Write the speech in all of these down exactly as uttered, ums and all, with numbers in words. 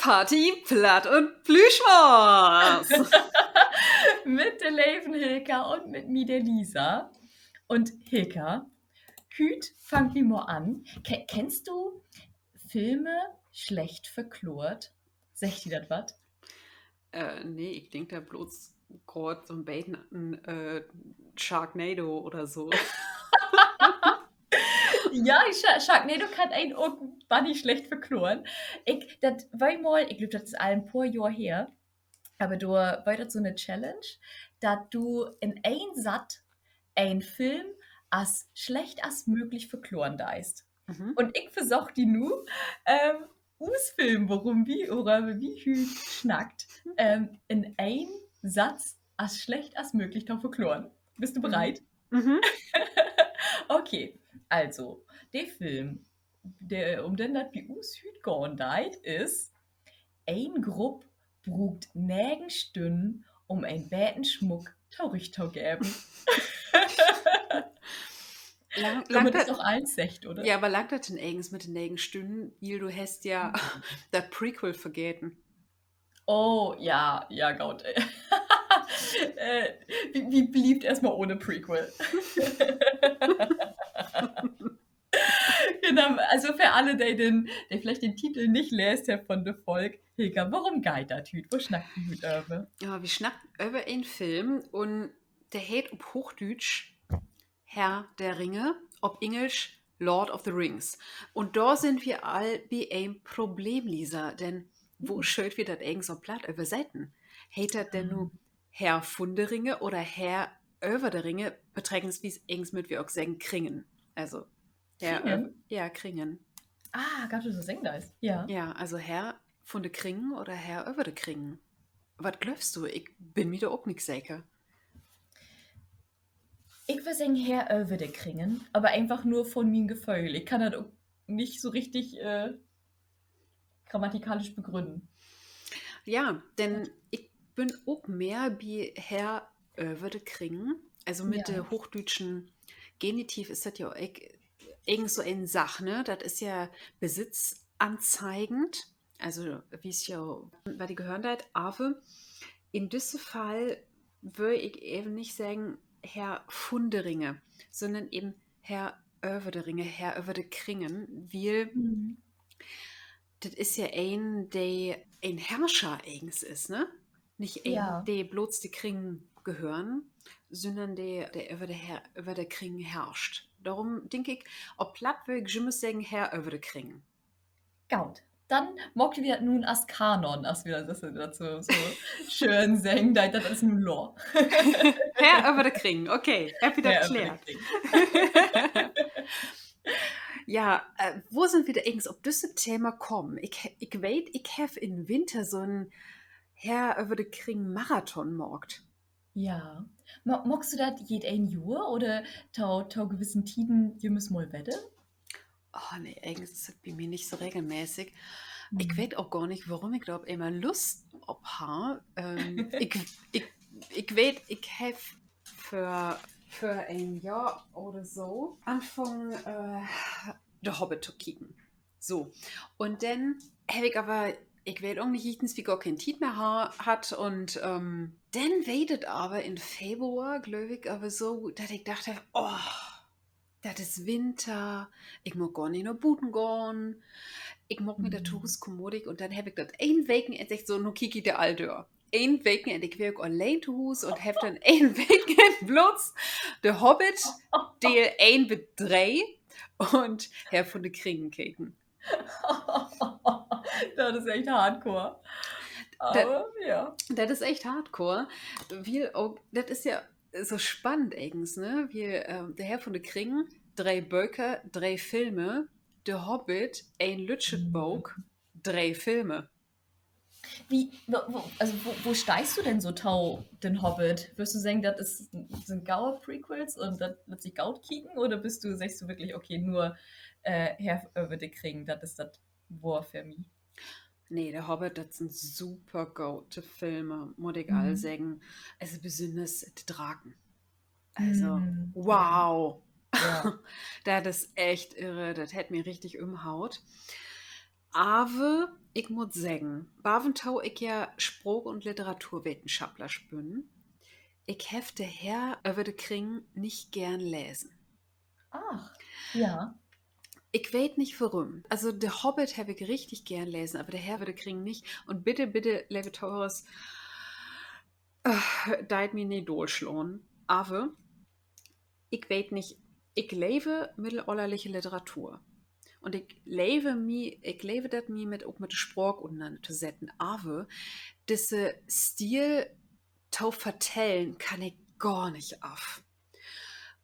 Party, Platt un Plüschmors. Mit de leve Hilka un mit mi, de Lisa. Un Hilka, hüüt fangt wi mal an. Ke-, kennst du Filme slecht verkloort? Seggt di dat wat? Äh, nee, ik denk dor blots graad so 'n beten an, äh, Sharknado oder so. Ja, Sha-, Sharknado kann een ok bannig slecht verkloren. Ik, dat weer mal, ik glööv, dat is al en poor Johr her, aver dor weer dat so 'ne Challenge, dat du in een Satz en Film as slecht as mööglich verkloren deist. Un ik versöök di nu, ähm, us Film, worüm wi, woröver wi hüüt snackt, ähm, in een Satz as slecht as mööglich to verkloren. Büst du bereit? Okay, also, de Film, de, üm den dat bi us hüüt gahn deit, is: Een Grupp bruukt negen Stünnen, üm en beten Smuck torüchtogeven. Lang, langt dat doch allens seggt, oder? Ja, aver langt dat denn egens mit de negen Stünnen? Wiel du hest ja dat Prequel vergeten. Oh, ja, ja, goot. Äh, wi, wi blievt eerstmal ohne Prequel. Genau, also för alle, de den, de villicht den Titel nich leest hebbt von de Folg: Hilka, worüm geiht dat hüüt? Wo snackt wi hüüt över? Ja, wi snackt över en Film un de heet op Hoochdüütsch Herr der Ringe, op Engelsch Lord of the Rings. Un dor sünd wi al bi en Problem, Lisa, denn wo schöölt wi dat egens op Platt översetten? Heet dat denn nu Herr vun de Ringe oder Herr över de Ringe? Betreckenswies egens mööt wi ok seggen Kringen. Also, Herr, ja, Kringen. Ah, goot, dat du so seggen deist. Ja. Ja, also Herr vun de Kringen oder Herr över de Kringen? Wat glöövst du? Ik bün mi dor ok nich seker. Ik wöör seggen, Herr över de Kringen, aver eenfach nur von mien Geföhl. Ik kann dat ok nich so richtig, äh, grammatikalisch begrünnen. Ja, denn ik bün ok mehr bi Herr över de Kringen. Also mit de hoochdüütschen Genitiv is dat ja ok egens so en Saak, ne? Dat is ja besitzanzeigend. Also, wiest ja, wat di gehören deit, aver in düsse Fall wöör ik even nich seggen, Herr vun de Ringe, sünnern even Herr över de Ringe, Herr över de Kringen, wiel dat is ja een, de en Herrscher egens is, ne? Nich een, de blots de Kringen gehören, sünnern de, de över de Her-, över de Kringen herrscht. Dorüm denk ik, op Platt wöör ik jümmers seggen, Herr över de Kringen. Goot, denn maakt wi dat nu as Kanon, as wi dat, dat so, so schöön seggen, dat, dat is nu Lore. Herr över de Kringen, okay, hebbt wi dat klärt. Ja, äh, wo sünd wi dor egens op düsse Thema kamen? Ik, ik weet, ik heff in Winter so'n Herr över de Kringen Marathon maakt. Ja. Ma-, maakst du dat jeed een Johr oder to, to gewissen Tieden jümmers mal wedder? Oh nee, egens is dat bi mi nich so regelmäßig. Ik weet ok gor nich, worüm ik dor op eenmal Lust op harr. Ähm, ik, ik, ik weet, ik heff vör, vör een Johr oder so anfungen, äh, de Hobbit to kieken. So. Un denn heff ik aver, ik weet ok nich, jichtenswie gor keen Tiet mehr ha-, hatt. Un, ähm, denn weer dat aver in Februar, glööv ik, aver so, dat ik dacht heff, oh, dat is Winter, ik mutt gor nich na buten gahn, ik maak mi dat to Huus kommodig. Un denn heff ik dat een Wekenenn seggt, so, nu kiek ik de all dör. Een Wekenenn, ik weer ok alleen to Huus un heff denn een Wekenenn blots de Hobbit Deel een bit dree un Herr vun de Kringen keken. Dat is echt hardcore. Aver ja. Dat is echt hardcore. Wiel ok, dat is ja so spannend egens, ne? Wiel, ähm, de Herr vun de Kringen, dree Böker, dree Filme, de Hobbit, een lüttjet Book, dree Filme. Wo, wo, also wo, wo steihst du denn so to den Hobbit? Würdst du seggen, dat is, sünd gode Prequels un dat lett sik goot kieken? Oder büst du, seggst du wirklich, okay, nur, äh, Herr över de Kringen, dat is dat Woor för mi? Nee, de Hobbit, dat sünd super gode Filme, mutt ik all seggen. Also besünners de Draken. Also, wow. Dat is echt irre. Dat hett mi richtig ümhaut. Aver ik mutt seggen, bavento ik ja Spraak- un Literaturwetenschapplersch bün, ik heff de Herr över de Kring nich geern lesen. Ach, ja. Ik weet nich, worüm. Also, de Hobbit heff ik richtig geern lesen, aver de Herr över de Kring nich. Un bitte, bitte, leve Tohörers, äh, deit mi nich dolslahn. Aver ik weet nich, ik leve middelollerliche Literatur. Un ik leve mi, ik leve dat mi mit, ok mit de Spraak utenanner to setten. Aver disse Stil to vertellen kann ik gor nich af.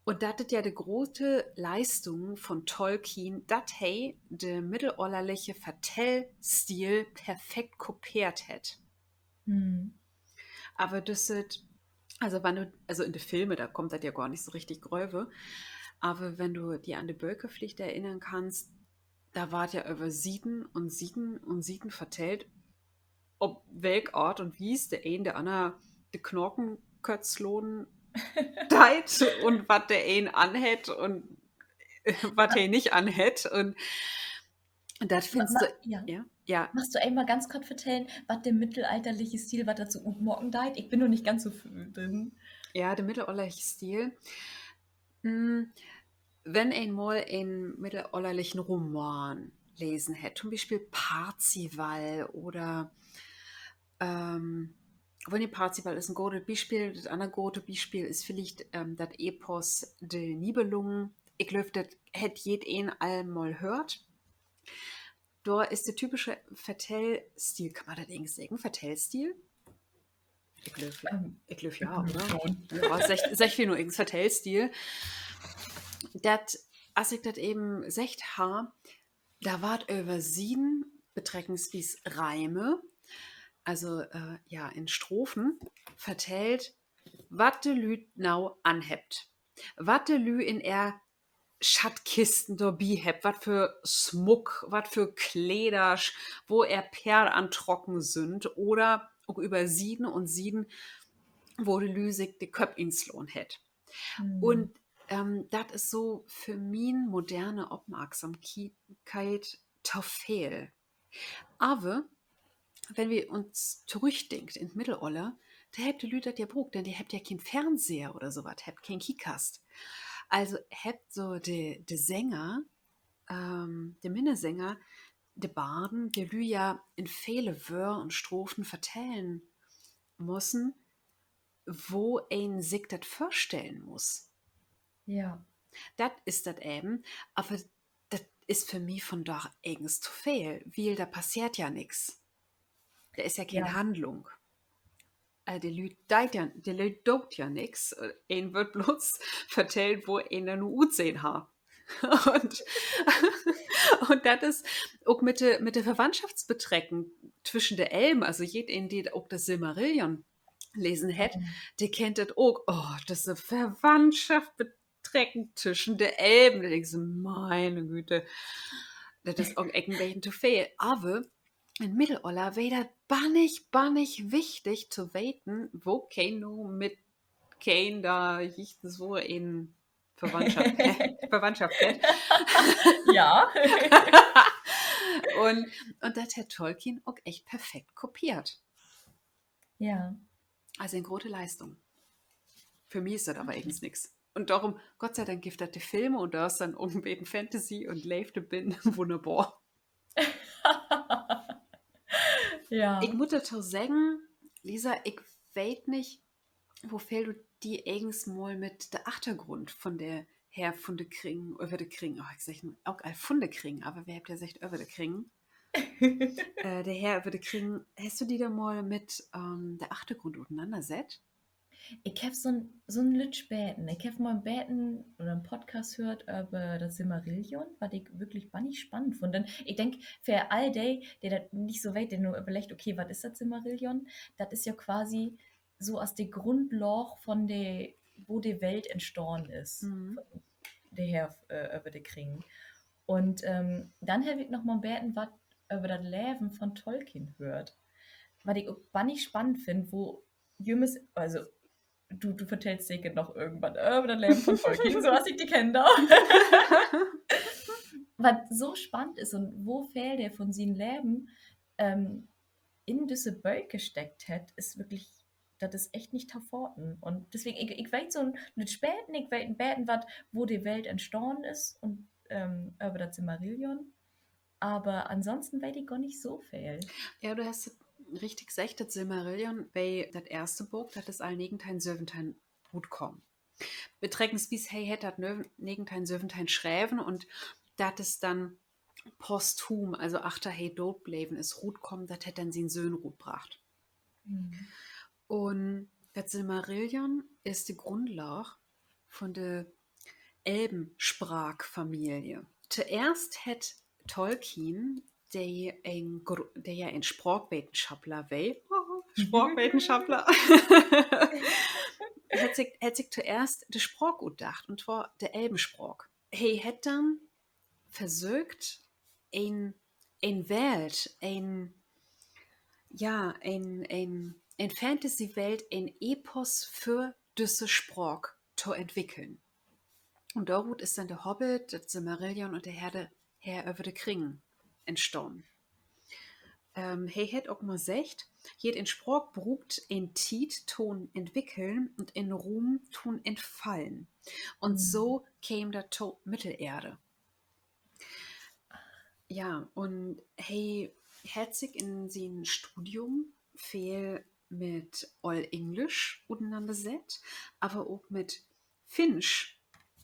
Un dat is ja de grote Leistung von Tolkien, dat he de middelollerliche Vertellstil perfekt kopeert hett. Aver düsset, also wenn du, also in de Filme, dor kummt dat ja gor nich so richtig röver. Aver wenn du di an de Böker villicht erinnern kannst, dor warrt ja över Sieden un Sieden un Sieden vertellt, op welk Aart un Wies de een de anner de Knaken kött slahn deit un wat de een anhett un wat he nich anhett. Un dat finnst du, ja, ja. Magst du eenmal ganz kort vertellen, wat de middelalterliche Stil, wat dat so utmaken deit? Ik bün noch nich ganz so drin. Ja, de middelalterliche Stil. Hm, wenn een mal en middelalterlichen Roman lesen hett, to'n Bispeel Parzival oder, ähm, woll, nee, Parzival is en godet Bispeel. Dat anner gode Bispeel is villicht, ähm, dat Epos De Nibelungen. Ik glööv, dat hett jedeen al mal höört. Dor is de typische Vertellstil, kann man dat egens seggen, Vertellstil? Ik glööv, ja, oder? Ja, segg, segg wi nu egens Vertellstil. Dat, as ik dat even seggt harr, dor warrt över Sieden, betreckenswies Reime, also, äh, ja, in Strophen, vertellt, wat de Lüüd nau anhebbt. Wat de Lüüd in ehr Schattkisten dorbi hebbt, wat för Smuck, wat för Kledaasch, wo ehr Peer antrocken sünd oder ok över Sieden un Sieden, wo de Lüüd sik de Köpp inslahn hett. Un, ähm, dat is so för mien moderne Opmerksamkeit to veel. Aver wenn wi uns torüchdenkt in't Middeloller, dor hebbt de Lüüd dat ja bruukt, denn de hebbt ja keen Fernseher oder so wat, hebbt keen Kiekkast. Also hebbt so de, de Sänger, ähm, de Minnesänger, de Barden, de Lüüd ja in vele Wöör un Strophen vertellen mussen, wo een sik dat vörstellen muss. Ja. Dat is dat even, aver dat is för mi vondaag egens to veel, wiel dor passeert ja nix. Dor is ja keen Handlung. Äh, de Lüüd deit ja, de Lüüd doot ja nix. Een wöör blots vertellt, wo een dor nu utsehn harr. Un, un dat is ok mit de, mit de Verwandtschaftsbetrecken twischen de Elven, also jedeen, de ok dat Silmarillion lesen hett, de kennt dat ok. Oh, düsse Verwandtschaftsbetrecken twischen de Elven. Dor denkst du, meine Güte, dat is ok echt en beten to veel. Aver in't Middeloller weer dat bannig, bannig wichtig to weten, wokeen nu mit keen dor jichtenswo en Verwandtschaft, Verwandtschaft hett. Ja. Un, un dat hett Tolkien ok echt perfekt kopeert. Ja. Also en grote Leistung. För mi is dat aver egens nix. Un dorüm, Gott sei Dank gifft dat de Filme un dor is denn ok en beten Fantasie un Leevde binnen. Wunnerbor. Ja. Ik mutt dorto seggen, Lisa, ik weet nich, wo veel du di egens mal mit de Achtergrund von de Herr vun de Kring, över de Kring, oh, ik segg nu ok al vun de Kring, aver wi hebbt ja seggt över de Kring. Äh, de Herr över de Kring, hest du di dor mal mit, ähm, de Achtergrund utenannersett? Ik heff so'n, so'n lütt beten, ik heff mal en beten oder en Podcast höört över dat Silmarillion, wat ik würklich bannig spannend funn. Denn ik denk, för all de, de dat nich so weet, de nu överleggt, okay, wat is dat Silmarillion? Dat is ja quasi so as de Grundlaag von de, wo de Welt entstahn is. De Herr, äh, över de Kring. Un, ähm, denn heff ik noch mal en beten wat över dat Leven von Tolkien höört. Wat ik ok bannig spannend finn, wo jümmers, also, du, du vertellst seker noch irgendwat över dat Leven von Tolkien, so as ik di kennen do. wat so spannend is un wo veel de von sien Leven, ähm, in düsse Böker steckt hett, is würklich, dat is echt nich to faten. Un deswegen, ik, ik weet so 'n lütt beten, ik weet en beten wat, wo de Welt entstahn is un, ähm, över dat Silmarillion. Aver ansonsten weet ik gor nich so veel. Ja, du hest dat richtig seggt, dat Silmarillion weer dat eerste Book, dat is al negenteihn söventeihn rutkamen. Betreckenswies, he hett dat növen-, negenteihn söventeihn schreven un dat is denn posthum, also achter he doot bleven is, rutkamen, dat hett denn sien Söhn rutbracht. Un dat Silmarillion is de Grundlaag von de Elbenspraakfamilie. Toeerst hett Tolkien, de en Gr-, de ja en Spraakwetenschapler weer, Spraakwetenschapler, hett sik, hett sik toeerst de Spraak utdacht, un twoor de Elbenspraak. He hett denn versöcht, en, en Welt, en, ja, en, en, en Fantasy-Welt, en Epos för düsse Spraak to entwickeln. Un dorut is denn de Hobbit, dat Silmarillion un de Herr, de Herr över de Kring entstahn. Ähm, he hett ok mal seggt, jede Spraak bruukt en Tiet to'n Entwickeln un en Ruum to'n Entfallen. Un so keem dat to Middelerde. Ja, un he hett sik in sien Studium veel mit Oldenglisch utenannersett, aver ok mit Finnsch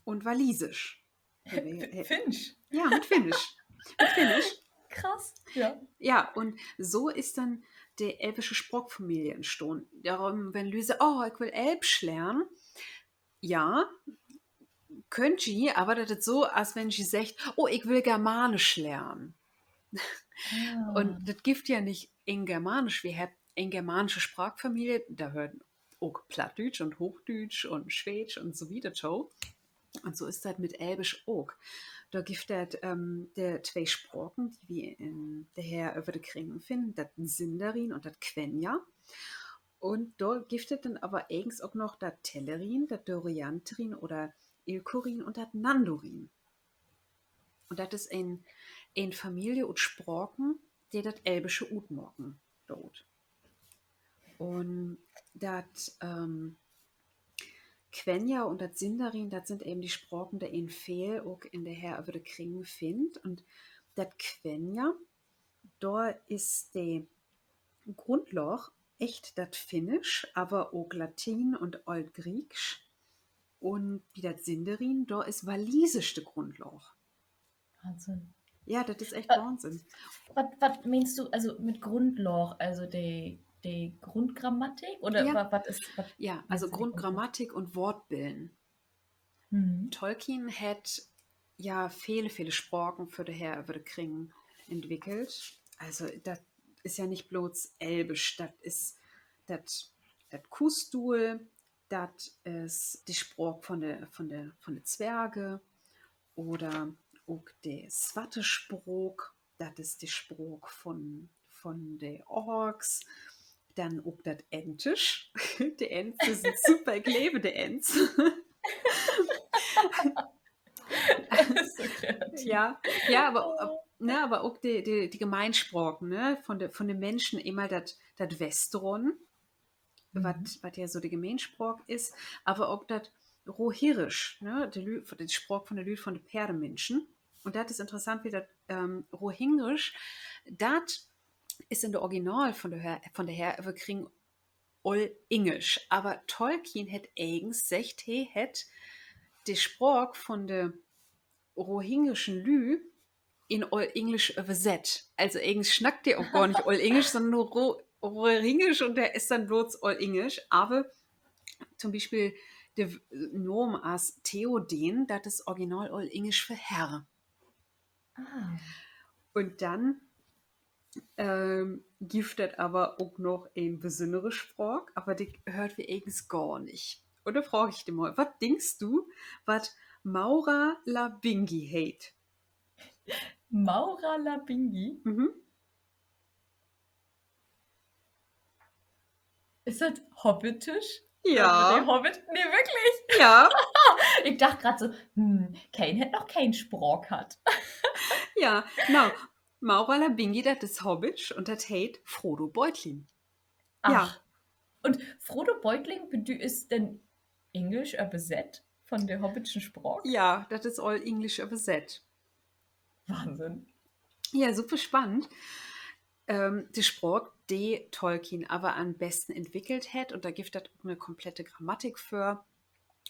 un Walisisch. He, he, Finnsch? Ja, mit Finnsch. Mit Finnsch. Krass, ja. Ja, un so is denn de elbische Spraakfamilie entstahn. Dorüm, wenn Lüüd seggt: Oh, ik will Elbisch lehren. Ja, köönt ji, aver dat is so, as wenn ji seggt: Oh, ik will Germanisch lehren. Un dat gifft ja nich en Germanisch. Wi hebbt en germanische Spraakfamilie, dor höört ok Plattdüütsch un Hoochdüütsch un Sweedsch un so wieder to. Un so is dat mit Elbisch ok. Dor gifft dat, ähm, de twee Spraken, de wi in De Herr över de Kring finnen, dat Sindarin un dat Quenya. Un dor gifft dat denn aver egens ok noch dat Telerin, dat Dorianterin oder Ilkorin un dat Nandorin. Un dat is en, en Familie ut Spraken, de dat Elbische utmaken doot. Un dat, ähm, Quenya un dat Sindarin, dat sünd even de Spraken, de een veel ok in De Herr över de Kring finnt. Un dat Quenya, dor is de Grundlaag echt dat Finnisch, aver ok Latien un Ooltgrieksch. Un bi dat Sindarin, dor is Walisisch de Grundlaag. Wahnsinn. Ja, dat is echt Wahnsinn. Wat, wat meenst du, also mit Grundlaag, also de, de Grundgrammatik oder ja, wa-, wat is, wat ja, also Grundgrammatik un Woortbillen. Tolkien hett ja vele, vele Spraken för De Herr över de Kring entwickelt. Also, dat is ja nich blots Elbisch, dat is dat, dat Kustuul, dat is de Spraak von de, von de, von de Zwerge oder ok de Swatte Spraak, dat is de Spraak von, von de Orks. Denn ok dat Entisch. De Ents sünd super, ik leev de Ents. Ja, ja, aver, ne, aver ok de, de, de Gemeinspraken, ne, von de, von de Minschen eenmal dat, dat Westron, wat, wat ja so de Gemeenspraak is, aver ok dat Rohirrisch, ne, de Lü-, de Spraak von de Lüüd von de Peerdeminschen. Un dat is interessant, wiel dat, ähm, Rohingrisch, dat is in de Original von de Herr, von De Herr över de Kring Ooldenglisch. Aver Tolkien hett egens seggt, he hett de Spraak von de rohingyschen Lüüd in Ooldenglisch översett. Also egens snackt de ok gor nich Ooldenglisch, sonnern nur Ro-, Rohingyisch un dor is denn blots Ooldenglisch. Aver to'n Bispeel de W-, Naam as Theoden, dat is original Ooldenglisch för Herr. Un denn, ähm, gifft dat aver ok noch en besünnere Spraak, aver de höört wi egens gor nich. Un dor fraag ik di mal, wat denkst du, wat Mauralabingi heet? Mauralabingi? Is dat Hobbitisch? Ja. De Hobbit? Nee, wirklich? Ja. Ik dacht graad so, hm, keen hett noch keen Spraak hatt. Ja, na, Maurala Bingi, dat is Hobbitsch un dat heet Frodo Beutlin. Ja. Un Frodo Beutlin bedü-, is denn Engelsch översett von de hobbitschen Spraak? Ja, dat is all Engelsch översett. Wahnsinn. Ja, super spannend. Ähm, de Spraak, de Tolkien aver an'n besten entwickelt hett, un dor gifft dat ok 'ne komplette Grammatik för.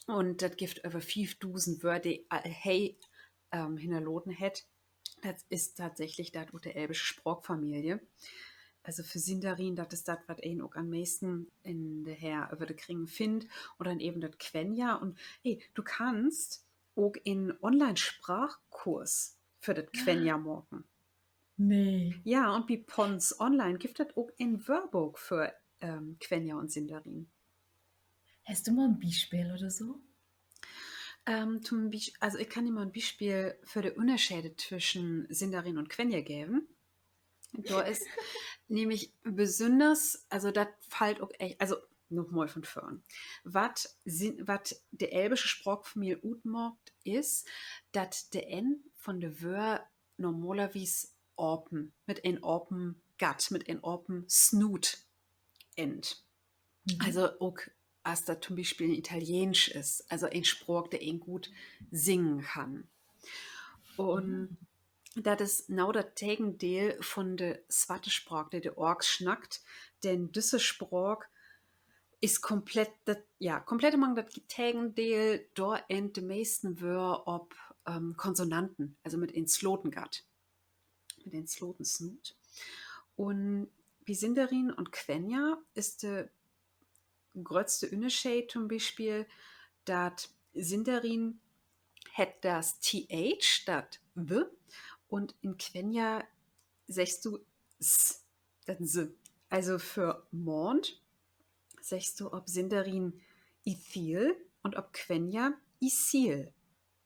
Un dat gifft över fiefdusend Wöör, de, äh, he, ähm, hinnerlaten hett. Dat is tatsächlich dat ut de elbische Spraakfamilie. Also för Sindarin, dat is dat, wat een ok an'n meesten in de Herr över de Ringe finnt. Un denn even dat Quenya. Un hey, du kannst ok en Online-Spraakkurs för dat Quenya maken. Nee. Ja, un bi Pons Online gifft dat ok en Wöörbook för, ähm, Quenya un Sindarin. Hest du mal en Bispeel oder so? Ähm, to'n Bies-, also ik kann di mal en Bispeel för de Ünnerscheden twischen Sindarin un Quenya geven. Dor is nämlich besünners, also dat fallt ok echt, also nochmal von vörn. Wat Sin-, wat de elbische Spraakfamilie utmaakt, is, dat de Enn von de Wöör normalerwies apen, mit en apen Gatt, mit en apen Snuut endt. Also ok, as dat to'n Bispeel in Italieensch is, also en Spraak, de een goot singen kann. Un dat is nau dat Tegendeel von de swarte Spraak, de de Orks snackt, denn düsse Spraak is komplett, dat, ja, komplett mang dat Tegendeel, dor ennt de meesten Wöör op, ähm, Konsonanten, also mit en slaten Gatt, mit en slaten Snuut. Un bi Sindarin un Quenya is de gröttste Ünnerscheed to'n Bispeel, dat Sindarin hett dat T H, dat W, un in Quenya seggst du S, dat S. Also för Maand seggst du op Sindarin Ithil un op Quenya Isil.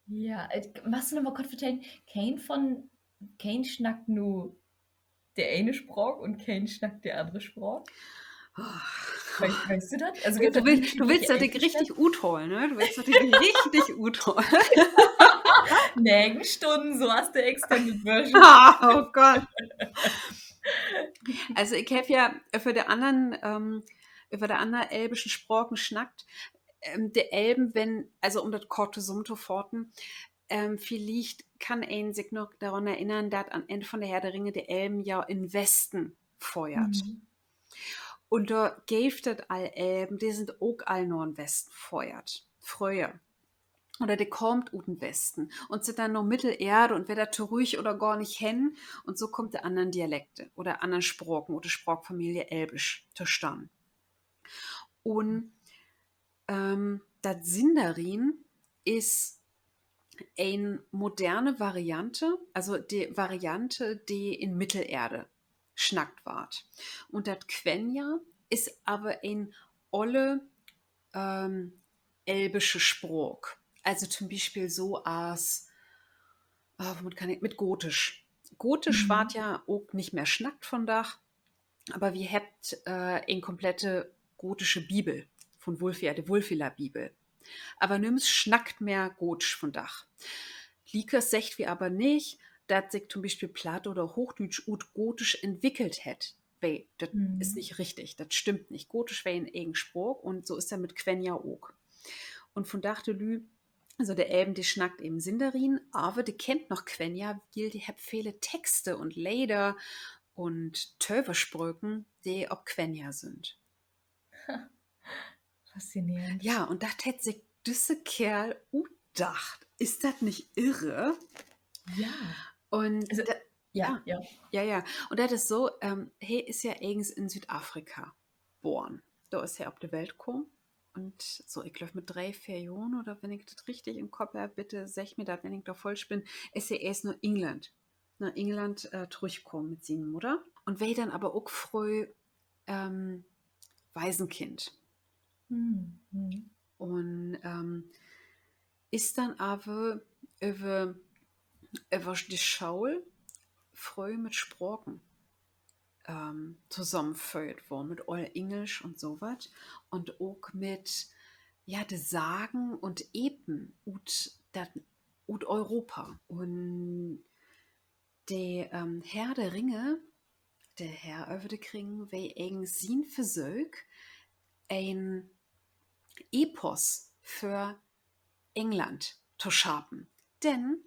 Ja, äh, magst du noch mal kort vertellen, keen von, keen snackt nu de ene Spraak un keen snackt de annere Spraak? Weetst du dat? Also, du willst, dat ik richtig uthool, ne? Du willst, dat ik richtig uthool. Negen Stünnen, so as de Extended Version. Oh Gott. Also, ik heff ja över de annern, ähm, över de anner elbischen Spraken snackt. Ähm, de Elben, wenn, also, üm dat kort tosamentofaten, ähm, villicht kann een sik noch doran erinnern, dat an Enn von de Herr der Ringe de Elben ja in Westen föhrt. Un dor geev dat al Elben, de sünd ok al na'n Westen föhrt, fröher. Oder de kaamt ut den Westen un sünd denn na Middelerde un wedder torüch oder gor nich hen. Un so kummt de annern Dialekte oder annern Spraken ut de Spraakfamilie Elbisch tostann. Un, ähm, dat Sindarin is en moderne Variante, also de Variante, de in Middelerde snackt warrt. Un dat Quenya is aver en olle, ähm, elbische Spraak. Also to'n Bispeel so as, äh, womit kann ik, mit Gotisch. Gotisch warrt ja ok nich mehr snackt vondaag, aver wi hebbt, äh, en komplette gotische Bibel von Wulf-, ja, de Wulfila Bibel. Aver nüms snackt mehr Gotisch vondaag. Liekers seggt wi aver nich, dat sik to'n Bispeel Platt oder Hoochdüütsch ut Gotisch entwickelt hett. Wiel, dat is nich richtig, dat stimmt nich. Gotisch weer en egen Spraak un so is dat mit Quenya ok. Un vondaag de Lüüd, also de Elben, de snackt even Sindarin, aver de kennt noch Quenya, wiel de hebbt vele Texte un Leder un Töverspröken, de op Quenya sünd. Faszinerend. Ja, un dat hett sik düsse Keerl utdacht. Is dat nich irre? Ja. Un ja, ja. Un dat is so, ähm, he is ja egens in Südafrika boren. Dor is he op de Welt kamen. Un so, ik glööv, mit dree, veer Johren oder, wenn ik dat richtig in Kopp heff, bitte seggt mi dat, wenn ik dor falsch bün, is he eerst na England, na England, äh, torüchkamen mit sien Mudder un weer denn aver ok fröh, ähm, Waisenkind. Un, ähm, is denn aver över, över de School fröh mit Spraken, ähm, tosamenföhrt worrn, mit Ooldengelsch un so wat. Un ok mit, ja, de Sagen un Epen ut dat, ut Europa. Un de, ähm, Herr der Ringe, de Herr över de Kring, weer egens sien Versöök, en Epos för England to schapen. Denn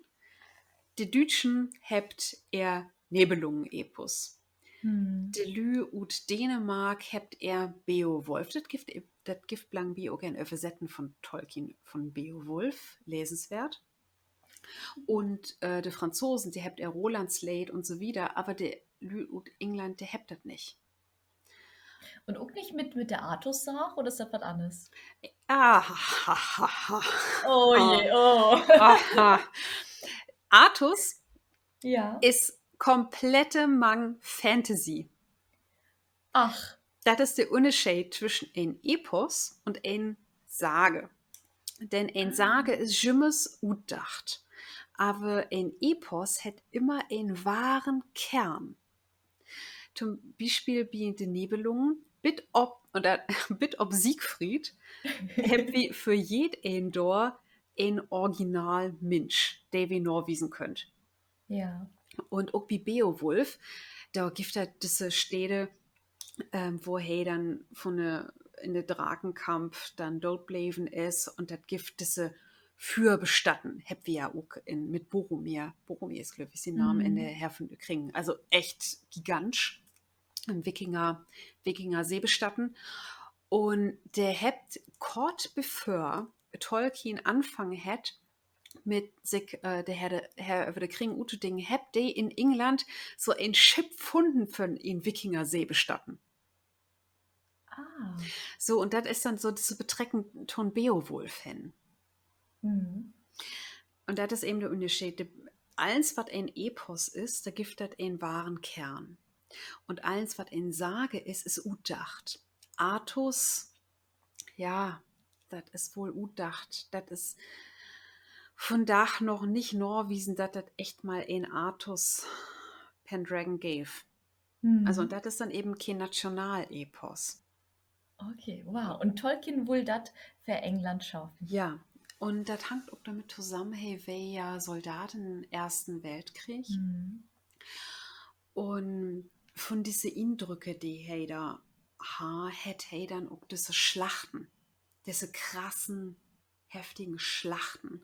de Düütschen hebbt ehr Nibelungen-Epos. De Lüüd ut Dänemark hebbt ehr Beowulf. Dat gifft, dat gifft blangenbi ok en Översetten von Tolkien von Beowulf, lesenswert. Un, äh, de Franzosen, de hebbt ehr Rolandsleed un so wieder, aver de Lüüd ut England, de hebbt dat nich. Un ok nich mit, mit de Artus-Saag, oder is dat wat anners? Ah, ha, ha, ha, ha. Oh je, oh. Artus, ja, is komplette mang Fantasy. Ach. Dat is de Ünnerscheed twüschen en Epos un en Sage. Denn en Sage is jümmers utdacht. Aver en Epos hett immer en wahren Kern. To'n Bispeel bi de Nibelungen, bit op, un dat, bit op Siegfried, hebbt wi för jedeen dor en Originalminsch, de wi nawiesen köönt. Un ok bi Beowulf, dor gifft dat düsse Stede, ähm, wo he denn von de, in de Drakenkamp denn doot bleven is. Un dat gifft düsse Füerbestatten, hebbt wi ja ok in, mit Boromir. Boromir is, glööv ik, sien Naam in de Herr von de Kring. Also echt gigantisch. En Wikinger, Wikinger-Seebestatten. Un de hebbt kort bevör Tolkien anfangen hett, mit sik, äh, de Herr, de Herr över de Kring uttodingen, hebbt de in England so en Schipp funnen för en Wikinger-Seebestatten. So, un dat is denn so düsse Betrecken to'n Beowulf hen. Un dat is even de Ünnerscheed. De, allens, wat en Epos is, dor gifft dat en wahren Kern. Un allens, wat en Sage is, is utdacht. Artus, ja, dat is woll utdacht. Dat is vundaag noch nich nawiesen, dat dat echt mal en Artus Pendragon geev. Also, un dat is denn even keen Nationalepos. Okay, wow. Un Tolkien wull dat för England schapen. Ja, un dat hangt ok dormit tosamen, he weer ja Soldat in'n Eersten Weltkrieg. Un von disse Indrücke, de he dor harr, hett he denn ok düsse Slachten, disse krassen, heftigen Slachten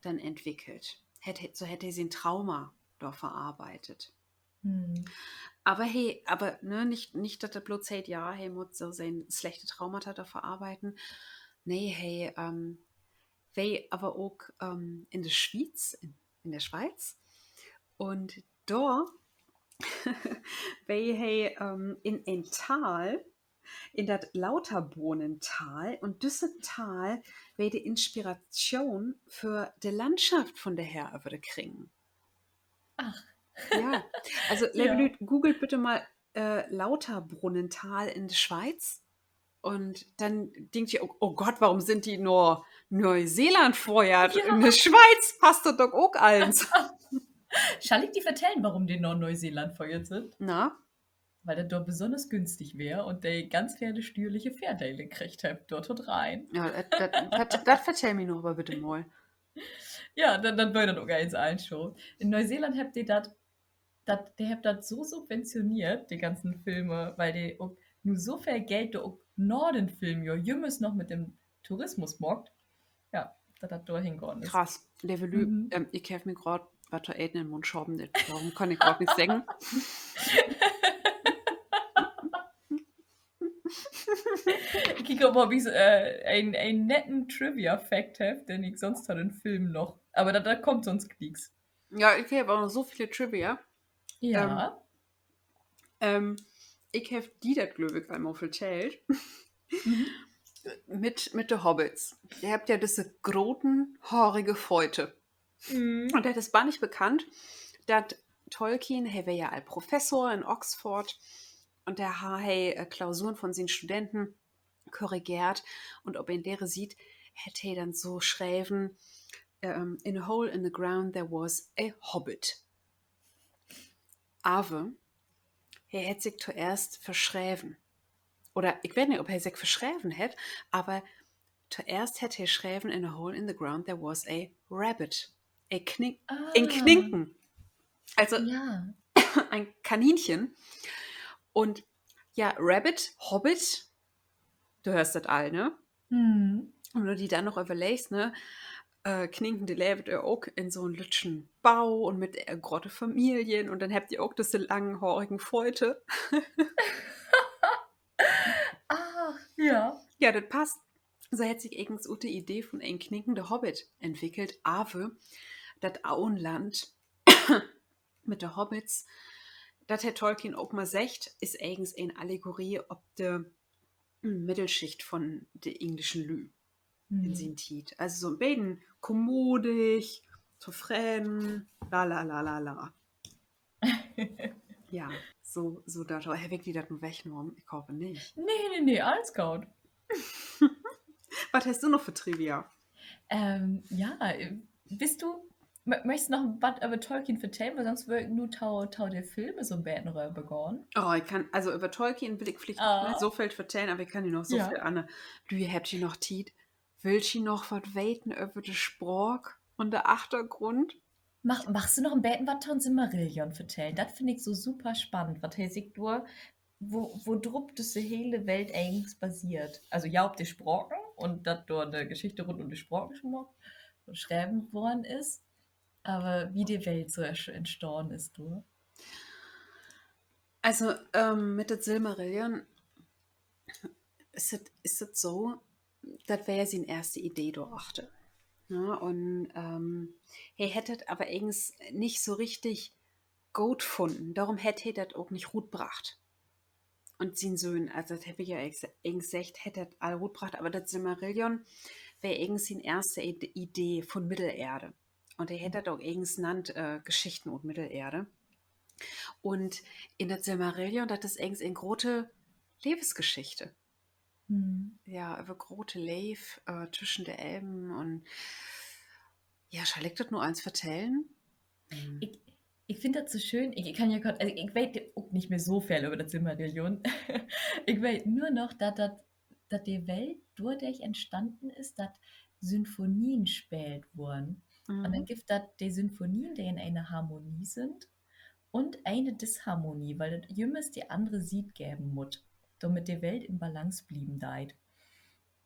denn entwickelt. Hett, so hett he sien Trauma dor verarbeitet. Aver he, aver, ne, nich, nich, dat dat blots heet, ja, he mutt so sien slechte Traumata dor verarbeiden. Nee, he, ähm, weer aver ok, ähm, in de Schwiez, in, in de Schweiz. Un dor weer he, ähm, in en Tal, in dat Lauterbrunnental. Un düsse Tal weer de Inspiratschoon för de Landschaft von de Herr över de Kring. Ach. Ja, also, leve Lüüd, googelt bitte mal, äh, Lauterbrunnental in de Schweiz. Un denn denkt ji ok: Oh Gott, warum sünd de na Neeseeland föhrt? In de Schweiz passt dat doch ok allens. Schall ik di vertellen, warum de na Neeseeland föhrt sünd? Na? Weil dat dor besünners günstig weer un de ganz vele stüerliche Vördele kregen hebbt, dor to dreihn. Ja, dat, dat, dat vertell mi nu aver bitte mal. Ja, dat, dat weer denn ok eens allens so. In Neeseeland hebbt de dat, dat, de hebbt dat so subventioneert, de ganzen Filme, weil de ok nu so veel Geld dor ok na den Film, jo, jümmers noch mit den Tourismus maakt. Ja, dat dat dor hengahn is. Krass, leve Lüüd, ähm, ik heff mi graad wat to eten in'n Mund schoven, dorüm kann ik graad nix seggen. Kiek, of ik, äh, en, en netten Trivia-Fact heff, den ik sünst to den Film noch. Aver dat, dat kummt sünst glieks. Ja, ik heff aver noch so vele Trivia. Ja. Ähm, ähm, ik heff di dat, glööv ik, eenmal vertellt. Mit, mit de Hobbits. De hebbt ja düsse groten, haarige Fööt. Un dat is bannig bekannt, dat Tolkien, he weer ja al Professor in Oxford, un dor harr he, äh, Klausuren von sien Studenten korrigeert, un op en lere Siet hett he denn so schreven, ähm: In a hole in the ground there was a hobbit. Aver He hett sik toeerst verschreven. Oder ik weet nich, of he sik verschreven hett, aver toeerst hett he schreven: In a hole in the ground there was a rabbit. En Knin-, en Kninken. Also, en Kaninchen. Un ja, Rabbit, Hobbit, du höörst dat all, ne? Un wenn du di denn noch överleggst, ne, äh, Kninken, de leevt ja ok in so'n lüttschen Bau un mit, äh, grote Familien un denn hebbt de ok düsse langen, harigen Fööt. Ach, ja. Ja, dat passt. So hett sik egens ut de Idee vun en Kninken de Hobbit entwickelt, aver dat Auenland mit de Hobbits, dat hett Tolkien ok mal seggt, is egens en Allegorie op de, hm, Middelschicht von de engelschen Lüüd in sien Tiet. Also so 'n beten kommodig, tofreden, la, la, la, la, la. Ja, so, so dat. Heff ik di dat nu wegnahmen? Ik hoop nich. Nee, nee, nee, allens goot. Wat hest du noch för Trivia? Ähm, ja, äh, büst du, mö-, möchst noch wat över Tolkien vertellen? Wiel sonst wöör ik nu to, to de Filme so 'n beten rövergahn. Oh, ik kann, also över Tolkien will ik villicht nich mehr so veel vertellen, aver ik kann di noch so veel anner. Du, hebbt ji noch Tiet? Wüllt ji noch wat weten över de Spraak un de Achtergrund? Mag, magst du noch en beten wat to'n Silmarillion vertellen? Dat finn ik so super spannend, wat he sik dor, wo, wo drup düsse hele Welt egens baseert. Also ja, op de Spraken un dat dor 'ne Geschichte rund um de Spraken schmo-, schreven worrn is, aver wie de Welt so entstahn is, du. Also, ähm, mit dat Silmarillion is dat, is dat so, dat weer sien eerste Idee dorachter. Ja, un, ähm, he hett dat aver egens nich so richtig goot funnen. Dorüm hett he dat ok nich rutbracht. Un sien Söhn, also dat heff ik ja egens, egens seggt, hett dat all rutbracht, aver dat Silmarillion weer egens sien eerste Ide-, Idee vun Middelerde. Un he hett dat ok egens nannt, äh, Geschichten ut Middelerde. Un in dat Silmarillion, dat is egens en grote Levensgeschichte. Ja, över grote Leev, äh, twüschen de Elven un, ja, schall ik dat nu allens vertellen? Ik, ik finn dat so schöön. Ik, ik kann ja kort, also ik weet ok nich mehr so veel över dat Silmarillion. Ik weet nur noch, dat, dat, dat de Welt dordörch entstahn is, dat Symphonien speelt worrn. Un denn gifft dat de Symphonien, de in ene Harmonie sünd, un ene Disharmonie, wiel dat jümmers de annere Siet geven mutt, dormit de Welt in Balance blieven deit.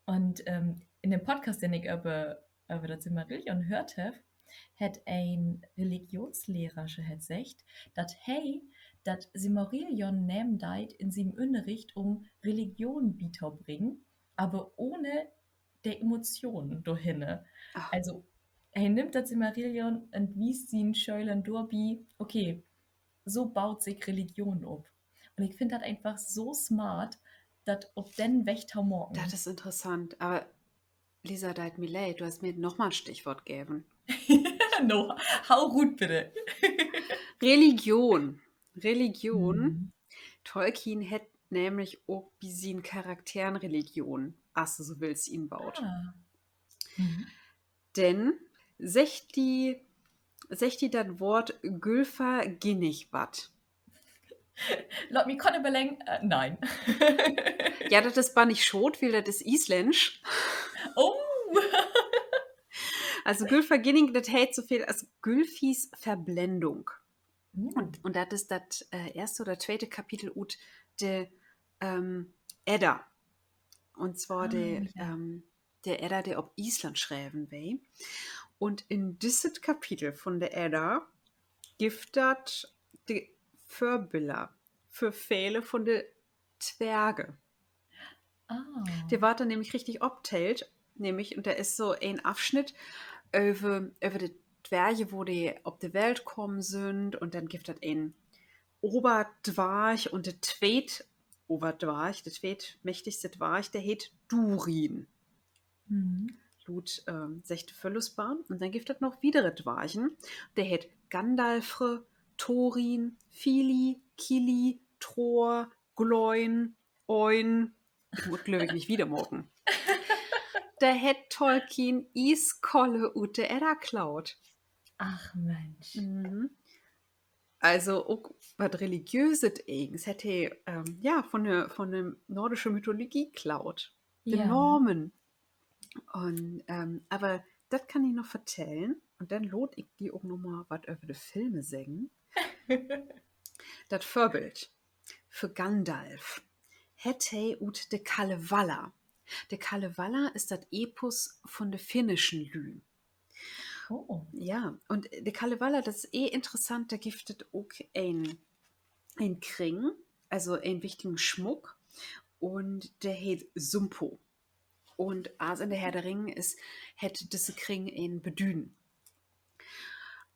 Un, ähm, in den Podcast, den ik över, över dat Silmarillion höört heff, hett en Religionslehrersche hett seggt, dat he dat Silmarillion nehmen deit in sien Ünnerricht, um Religion bitobringen, aver ohne de Emotionen dorhinner. Also, he nimmt dat Silmarillion un wiest sien Schölern dorbi, okay, so baut sik Religion op. Un ik finn dat eenfach so smart, dat op den Weg to maken. Dat is interessant, aver Lisa, deit mi leed, du hest mi noch mal en Stichwoort geven. No, hau rut, bitte. Religion. Religion. Tolkien hett nämlich ok bi sien Charakteren Religion, as du so willst, inbaut. Denn seggt de, seggt di dat Woort Gylfaginning wat? Laat mi kort överleggen. Äh, nee. Ja, dat is bannig schaad, wiel dat is Iesländsch. Also Gylfaginning, dat heet so veel as Gylfis Verblendung. Un, un dat is dat, äh, eerste oder tweete Kapitel ut de, ähm, Edda. Un zwar de, ähm, de Edda, de op Iesland schreven weer. Un in düsset Kapitel vun de Edda gifft dat de Vörbiller för vele vun de Dwerge. De warrt dor nämlich richtig optellt, nämlich, un dor is so en Afsnitt över, över de Dwerge, wo de op de Welt kamen sünd, un denn gifft dat en Oberdwarg un de tweet Oberdwarg, de tweetmächtigste Dwarg, de heet Durin. Luut, ähm, seggt de Völuspan. Un denn gifft dat noch wiedere Dwargen. De heet Gandalfre, Thorin, Fili, Kili, Tror, Gloin, Oin. Ik mutt, glööv ik, nich wieder maken. De hett Tolkien ieskull ut de Edda klaut. Ach Mensch. Also ok wat Religiöset egens hett he, ähm, ja, von de, von de nordische Mythologie klaut. De Namen. Un, ähm, aver dat kann ik noch vertellen. Un denn laat ik di ok noch mal wat över de Filme seggen. Dat Vörbild för Gandalf hett he ut de Kalevala. De Kalevala is dat Epos von de finnischen Lüüd. Ja, un de Kalevala, dat is eh interessant, dor gifft dat ok en, en Kring, also en wichtigen Smuck, un de heet Sumpo. Un as in de Herr der Ringe is, hett düsse Kring en Bedüden.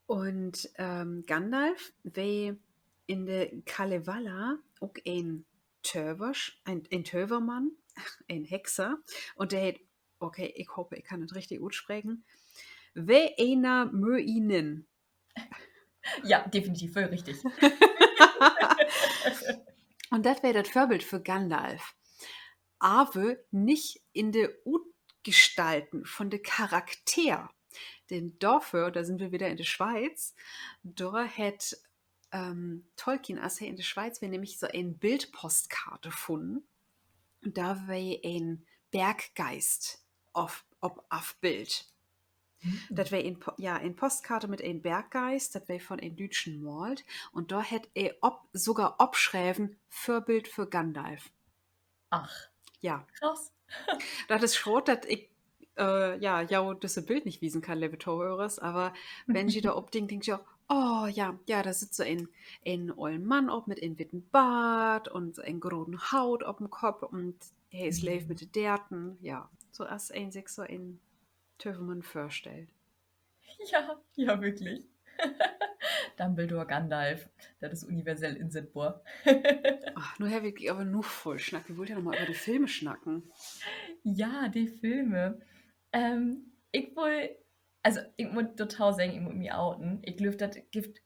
Un, ähm, Gandalf weer in de Kalevala ok en Töversch-, en, en Tövermann, en Hexer. Un de heet, okay, ik hoop, ik kann dat richtig utspreken, Wäinämöinen. Ja, definitiv, völl richtig. Un dat weer dat Vörbild för Gandalf. Aver nich in de Utgestalten von de Charakter. Denn dorför, dor sünd wi wedder in de Schweiz, dor hett, ähm, Tolkien, as he in de Schweiz weer, nämlich so en Bildpostkarte funnen. Dor weer en Berggeist op, op afbildt. Dat weer en Po-, ja, en Postkarte mit en Berggeist, dat weer von en Düütschen maalt. Un dor hett he op-, sogor opschreven: Vörbild för Gandalf. Ach. Ja. Krass. Dat is schaad, dat ik, äh, ja, jo düsse Bild nich wiesen kann, leve Tohörers, aver wenn ji dor op denkt, denkt ji ok: Oh ja, ja, dor sitt so en, en ollen Mann op mit en witten Bart un so en groten Hoot op den Kopp un he is leev mit de Deerten. Ja, so as een sik so en Tövermann vörstellt. Ja, ja, wirklich. Dumbledore, Gandalf, dat is universell insettbor. Ach, nu heff ik aver noog vull snackt. Wi wullt ja noch mal över de Filme snacken. Ja, de Filme. Ähm, ik wull, also, ik mutt total seggen, ik mutt mi outen. Ik glööv, dat gifft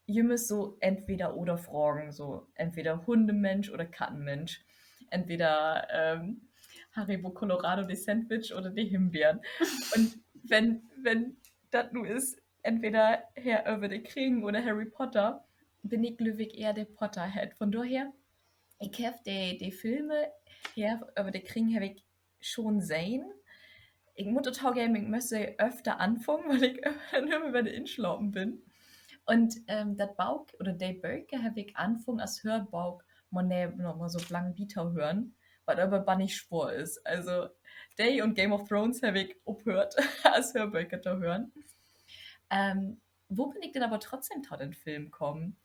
jümmers so Entweder-oder-Fragen, so entweder Hundemensch oder Kattenmensch, entweder, ähm, Haribo Colorado, de Sandwich oder de Himbeern. Un wenn, wenn dat nu is, entweder Herr över de Kring oder Harry Potter, bün ik, glööv ik, ehr de Potterhead. Von dorher, ik heff de, de Filme Herr över de Kring heff ik schon sehn. Ik mutt dat togeven, ik müss se öfter anfangen, wiel ik denn jümmer wedder inslapen bün. Un, ähm, dat Book, oder de Böker heff ik anfungen as Höörbook, man nee, noch mal so lang bi to hören, wat aver bannig swoor is. Also, de un Game of Thrones heff ik ophöört, as Höörböker to hören. Ähm, wo bün ik denn aver trotzdem to den Film kamen?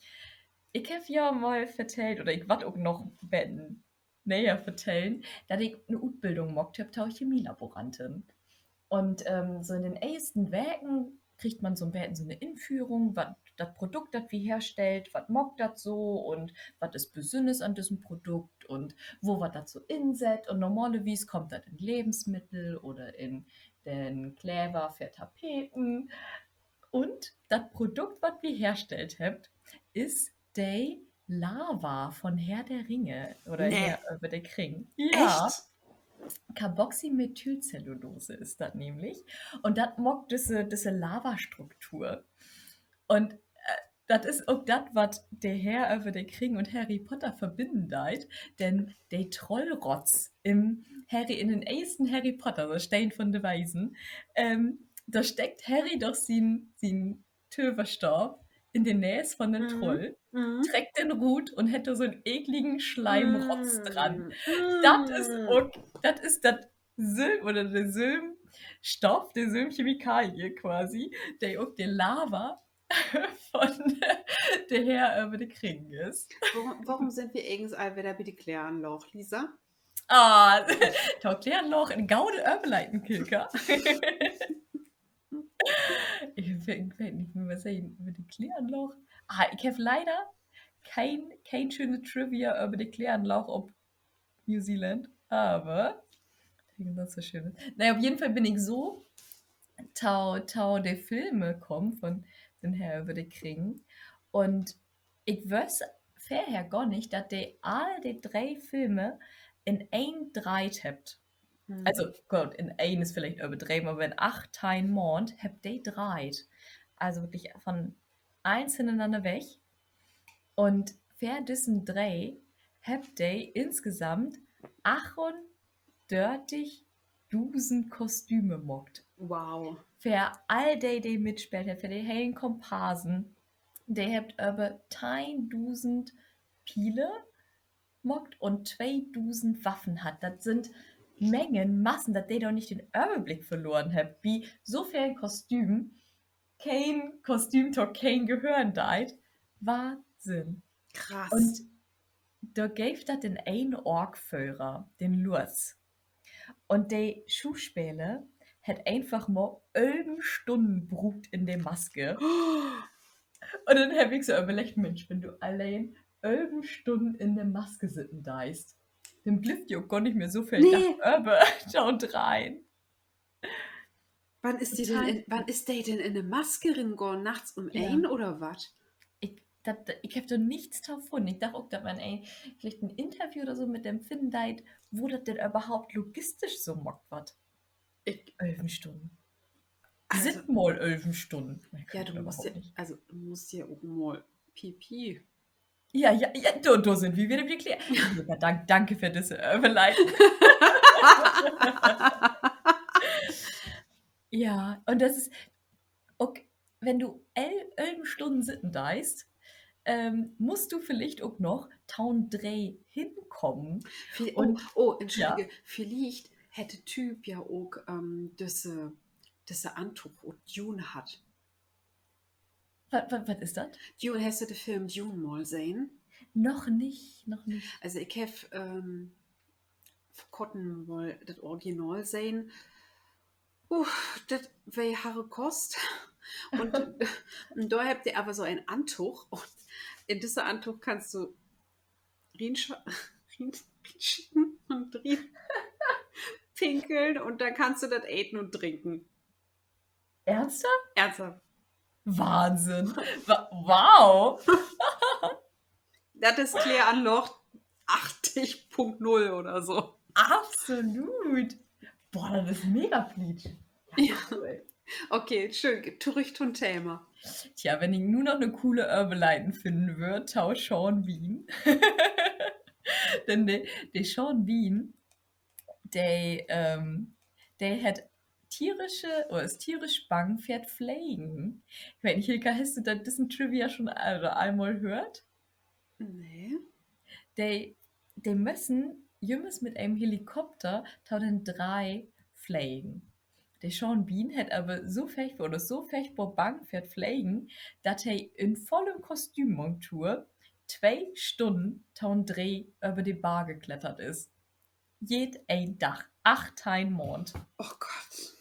Ik heff ja mal vertellt, oder ik warr ok noch beten neger vertellen, dat ik 'ne Utbildung maakt heff to Chemielaborantin. Un, ähm, so in den eersten Weken kriggt man so 'n beten so 'ne Inführung, wat dat Produkt, dat wi herstellt, wat maakt dat so un wat is besünners an düssen Produkt un wo warrt dat so insett. Un normalerwies kummt dat in Levensmiddel oder in den Klever för Tapeten. Un dat Produkt, wat wi herstellt hebbt, is de Lava von Herr der Ringe oder Herr över de Kring. Ja. Carboxymethylcellulose is dat nämlich. Un dat maakt düsse, düsse Lavastruktur. Un, äh, dat is ok dat, wat de Herr över de Kring un Harry Potter verbinnen deit, denn de Trollrotz in Harry, in den eersten Harry Potter, so Stein von de Weisen, ähm, dor steckt Harry doch sien, sien Töverstaff in de Nees von den Troll, treckt den rut un hett dor so 'n ekligen Schleimrotz dran. Dat is ok, dat is dat sülm-, oder de sülm Stoff, de sülm Chemikalie quasi, de ok de Lava von de Herr över de Kring is. Worüm, worüm sünd wi egens al wedder bi de Kläranlaag, Lisa? Ah, to Kläranlaag, en gode Överleiten, Kilka. Ik we-, ik weet nich mehr, wat segg ik, över de Kläranlaag. Ah, ik heff leider keen, keen schöne Trivia över de Kläranlaag op New Zealand, aver dat is so schöön. Na ja, op jeden Fall bün ik so to, to de Filme kamen von den Herr över de Kring. Un ik wüss vörher gor nich, dat de all de dree Filme in een dreiht hebbt. Also, goot, in een is villicht överdreven, aver in acht, teihn Maand hebbt de dreiht. Also wirklich von allens hinterenanner weg. Un för düssen Dreh hebbt de insgesamt achtunveertigdusend Kostüme maakt. Wow. För all de, de mitspeelt hebbt, för de helen Komparsen. De hebbt över teihndusend Piele maakt un tweedusend Waffen hatt. Dat sünd Mengen, Massen, dat de dor nich den Överblick verloren hebbt, bi so velen Kostümen keen Kostüm to keen gehören deit. Wahnsinn. Krass. Un dor geev dat den enen Orkföhrer, den Lurs. Un de Schauspeler hett eenfach mal ölven Stunnen bruukt in de Maske. Un denn heff ik so överleggt, Minsch, wenn du alleen ölven Stunnen in de Maske sitten deist, denn blifft di ok gor nich mehr so veel Daag över to'n Dreihen. Wann is de denn in de Maske ringahn? Nachts üm een oder wat? Ik, dat, ik heff dor nix to funnen. Ik dach ok, dat man villicht en Interview oder so mit dem finnen deit, wo dat denn överhaupt logistisch so maakt warrt. Ölven Stunnen. Sitt mal ölven Stunnen. Ja, du musst ja ok mal pipi. Ja, ja, ja, dor, dor sünd wi wedder bi Claire. Danke för disse Överleiden. Ja, un dat is ok, wenn du ölven Stunnen sitten deist, musst du villicht ok noch to'n Dreh henkamen. Oh, entschuldige, villicht hett de Typ ja ok düsse, düsse Antog ut Dune hatt. Wat, wat is dat? Dune, hest du de Film Dune mal sehn? Noch nich, noch nich. Also ik heff vör korten mal dat Original sehn. Uh, dat weer harre Kost. Un dor hebbt de aver so en Antog un in düsse Antog kannst du rin, rinschieten un rin pinkeln un denn kannst du dat eten un drinken. Eernsthaft? Eernsthaft. Wahnsinn. Wow. Dat is Kläranlaag achtig Punkt null oder so. Absolut. Boah, dat is mega plietsch. Okay, schöön. Torüch to'n Thema. Tja, wenn ik nu noch 'ne coole Överleiden finnen wöör to Sean Bean. Denn de, de Sean Bean, de, de hett tierische, oder is tierisch bang för't Flegen. Ik weet nich, Hilka, hest du dat, dissen Trivia schon, also, eenmal höört? Nee. De, de müssen jümmers mit en Helikopter to den Dreih flegen. De Sean Bean hett aver so furchtbor, oder so furchtbor bang för't Flegen, dat he in vulle Kostümmontur twee Stunnen to'n Dreh över de Barge klettert is. Jeden Dag, achtteihn Maand. Oh Gott.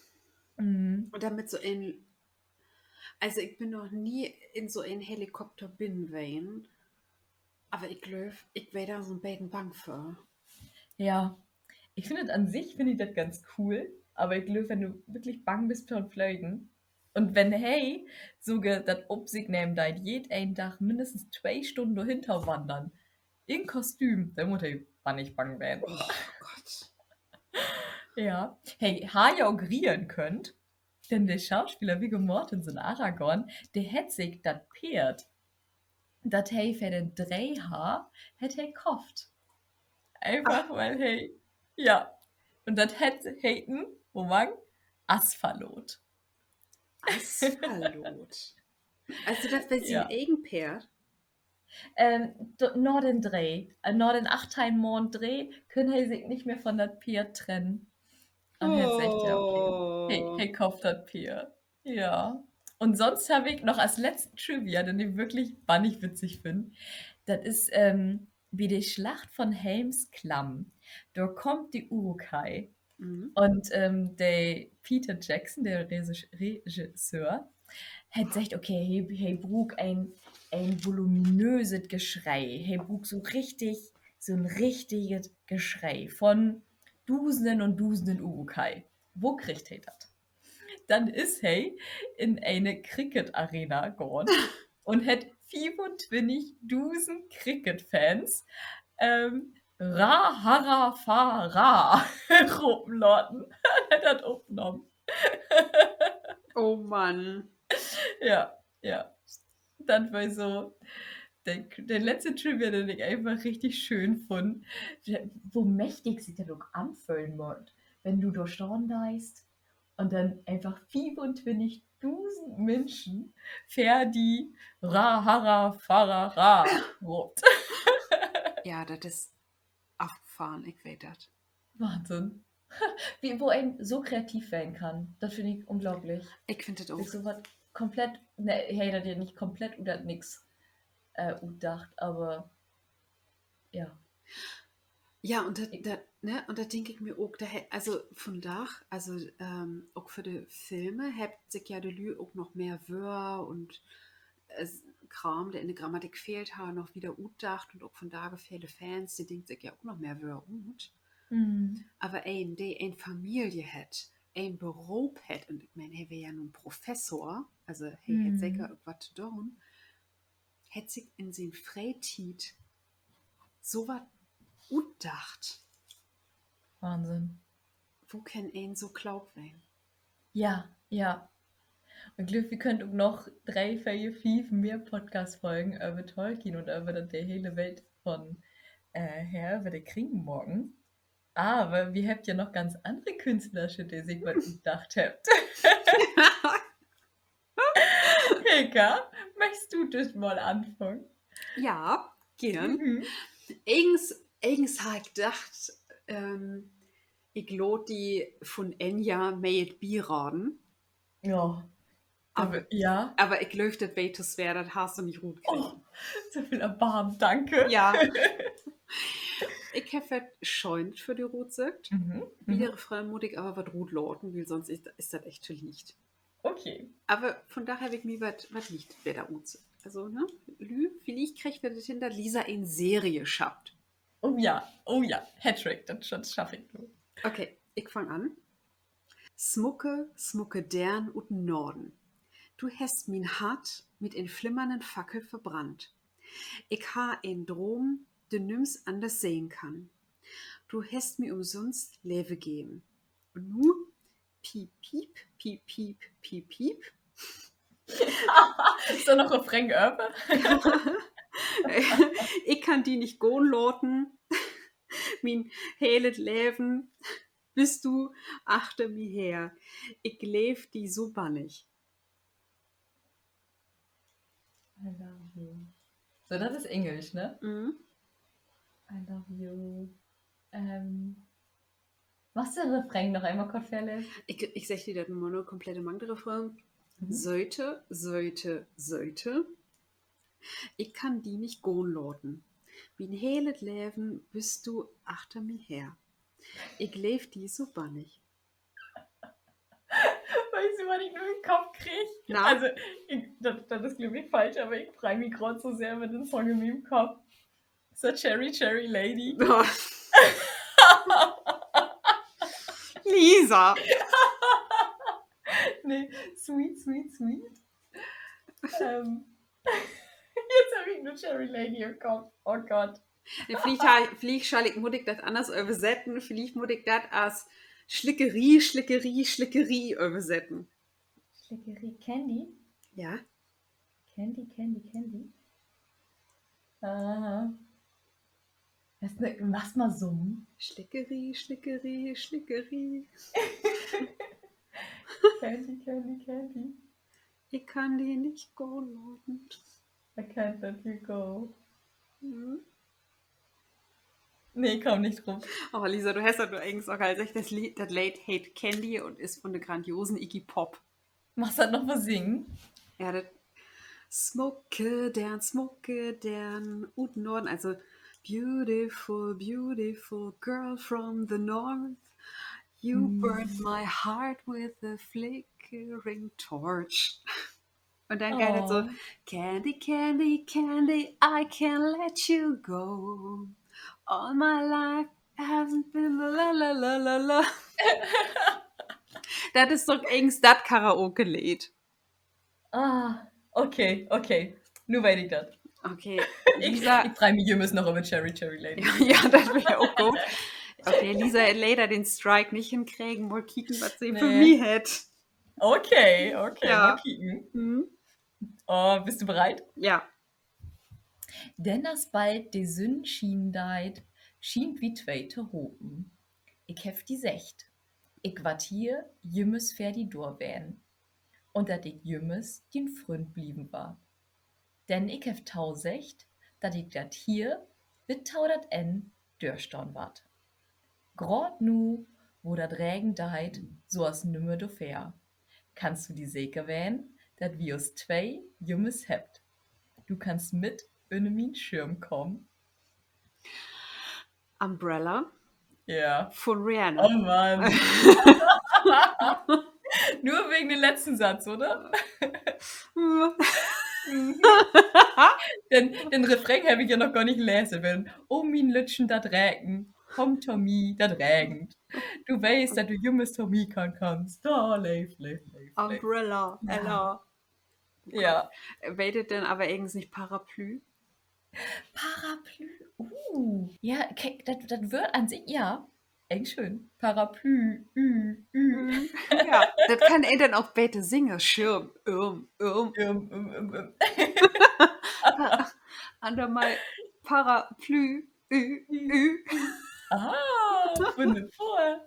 Un denn mit so en, also ik bün noch nie in so en Helikopter binnen ween, aver ik glööv, ik weer dor so 'n beten bang för. Ja, ik finn dat an sik, finn ik dat ganz cool, aver ik glööv, wenn du wirklich bang büst vör't Flegen un wenn he sogor dat op sik nehmen deit, jeden Dag minnestens twee Stunnen dorhen to wannern, in Kostüm, denn mutt he bannig bang ween. Ja, he harr ja ok rieden köönt, denn de Schauspeler Viggo Mortensen, Aragorn, de hett sik dat Peerd, dat he för den Dreh harr, hett he köfft. Eenfach, wiel he, ja. Un dat hett heten, wo man, Asphalot. Asphalot. Also dat weer sien egen Peerd? Na den Dreh, na den achtteihn Maand Dreh, kunn he sik nich mehr von dat Peerd trennen. Un he hett seggt, ja, okay, he köfft dat Peerd. Ja. Un sonst heff ik noch as letzten Trivia, den ik wirklich bannig witzig finn. Dat is bi de Schlacht von Helms Klamm. Dor kummt de Uruk-hai. Un de Peter Jackson, de Regisseur, hett seggt, okay, he bruukt en, en voluminöset Geschrei. He bruukt so richtig, so 'n richtiget Geschrei von Dusenden un Dusenden Uruk-hai. Wo kriggt he dat? Denn is he in ene Cricket-Arena gahn un hett fiefuntwintigdusend Cricket-Fans Ra, harra, fa, ra ropen laten. Hett dat opnahmen. Oh Mann. Ja, ja. Dat weer so. De, de letzte Trivia, den ik eenfach richtig schöön funn, wo mächtig sik dat ok anföhlen mutt, wenn du dor stahn deist un denn eenfach fiefuntwintigdusend Minschen vör di Ra, harra, farra, ra roopt. Ja, dat is affahren, ik weet dat. Wahnsinn. Wo een so kreativ ween kann, dat finn ik unglaublich. Ik finn dat ok. So wat komplett, nee, he hett dat ja nich komplett ut dat Nix utdacht, aver ja. Ja, un dat, ne, un dat denk ik mi ok, also vundaag, also ok för de Filme hebbt sik ja de Lüüd ok noch mehr Wöör un Kraam, de in de Grammatik fehlt harr, noch wieder utdacht un ok vundaag vele Fans, de denkt sik ja ok noch mehr Wöör ut. Aver een, de en Familie hett, en Beroop hett, un ik meen, he weer ja nu Professor, also he hett seker ok wat to doon, hett sik in sien Freetiet so wat utdacht. Wahnsinn. Wo kann een so klook ween? Ja, ja. Ik glööv, wi köönt ok noch dree, veer, fief mehr Podcast-Folgen över Tolkien un över dat, de hele Welt von Herr över de Ring maken. Aver wi hebbt ja noch ganz annere Künstlersche, de sik wat utdacht hebbt. Hilka, möchst du düt Mal anfangen? Ja, geern. Egens, egens harr ik dacht, ik laat di vun Enya May It Be raden. Ja. Aver, ja, aver ik glööv, dat weer to swoor, dat harrst du nich rutkregen. So veel Erbarmen, danke. Ja. Ik heff wat Schööns för di rutsöcht. Bi de Refrain mutt ik aver wat rutlaten, wiel sonst is, is dat echt to licht. Okay. Aver vundaag heff ik mi wat, wat licht beter rutsöcht. Also, ne? Lüüd, villicht kriegt wi dat hen, dat Lisa en Serie schafft. Oh ja, oh ja. Hattrick, dat, dat schaff ik nu. Okay, ik fang an. Smucke, smucke Deern ut den Norden, du hest mien Hart mit en flimmernden Fackel verbrannt. Ik harr en Droom, den nüms anners sehn kann. Du hest mi umsünst Leven geven. Un nu? Piep, piep, piep, piep, piep, piep. Is dor noch Refrain över? Ik kann di nich gahn laten. Mien helet Leven büst du achter mi her. Ik leev di so bannig. I love you. So, dat is Engelsch, ne? I love you. Magst du den Refrain noch eenmal kort vörlesen? Ik, ik segg di dat nochmal, ne, komplett mang de Refrain. Söte, söte, söte. Ik kann di nich gahn laten. Mien helet Leven büst du achter mi her. Ik leev di so bannig. Weetst du, wat ik nu in Kopp krieg? Also, dat, dat is, glööv ik, falsch, aver ik frei mi graad so sehr över den Song in mien Kopp. Is dat Cherry Cherry Lady? Lisa! Nee, Sweet, Sweet, Sweet. Jetzt heff ik nu Cherry Lady in Kopp. Oh Gott. Villicht, villicht schall ik, mutt ik dat anners översetten. Villicht mutt ik dat as Slickerie, Slickerie, Slickerie översetten. Slickerie, Candy? Ja. Candy, Candy, Candy. Magst mal summen? Slickerie, Slickerie, Slickerie. Candy, Candy, Candy. Ik kann di nich gahn laten. I can't let you go. Nee, ik kaam nich drup. Oh, Lisa, du hest dat doch egens ok al seggt, dat Leed, dat Leed heet Candy un is vun de grandiosen Iggy Pop. Magst dat noch mal singen? Ja, dat: Smucke Deern, smucke Deern ut Norden, also beautiful, beautiful girl from the north, you burned my heart with a flickering torch. Un denn geiht dat so: Candy, candy, candy, I can't let you go. All my life hasn't been la, la, la, la, la. Dat is doch egens dat Karaoke-Leed. Ah, okay, okay. Nu weet ik dat. Okay, ik frei mi jümmers noch över Cherry Cherry Lady. Ja, dat weer ok goot. Okay, Lisa hett leider den Strike nich henkregen. Mal kieken, wat se för mi hett. Okay, okay, mal kieken. Oh, büst du bereit? Ja. Denn as bald de Sünn schienen deit, schient wi twee tohopen. Ik heff di seggt, ik warr hier jümmers för di dor ween un dat ik jümmers dien Fründ blieven warr. Denn ik heff toseggt, dat ik dat hier bit to dat Enn dörstahn warr. Graad nu, wo dat regen deit, so as nümmer dorvör, kannst du di seker ween, dat wi us twee jümmers hebbt. Du kannst mit ünner mien Schirm kamen. Umbrella? Ja. Von Rihanna. Oh Mann. Nur wegen den letzten Satz, oder? Den, den Refrain heff ik ja noch gor nich lesen. Wenn, oh, mien Lüttjen, dat regent, kumm to mi, dat regent. Du weetst, dat du jümmers to mi kamen kannst. Oh, leev, leev, leev, leev. Umbrella, Ella. Ja. Weet dat denn aver egens nich Paraplu? Paraplu. Uh. Ja, kiek, dat, dat Woort an sik, ja. Egens schöön. Paraplu, ü, ü. Ja, dat kann een denn ok beter singen. Schirm, üm, üm. Üm, üm, üm, üm. Aver mal Paraplu, ü, ü. Ah, wunnerbor.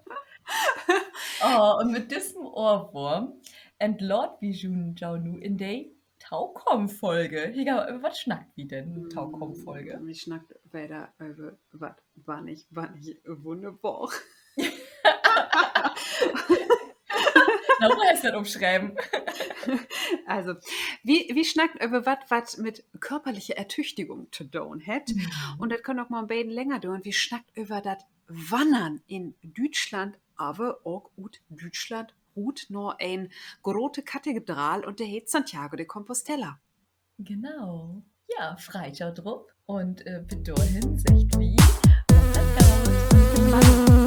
Oh, un mit dissen Ohrwurm entlaat wi jo nu in de tokamen Folge. Hilka, över wat snackt wi denn in de tokamen Folge? Wi snackt wedder över wat bannig, bannig Wunnerbor. Na, wo hest dat opschreven? Also, wi, wi snackt över wat, wat mit körperliche Ertüchtigung to doon hett. Un dat kann ok mal en beten länger doren. Wi snackt över dat Wannern in Düütschland, aver ok ut Düütschland rut na en grote Kathedraal, un de heet Santiago de Compostela. Genau. Ja, freit jo drop un, äh, bit dorhen seggt wi, maakt dat goot.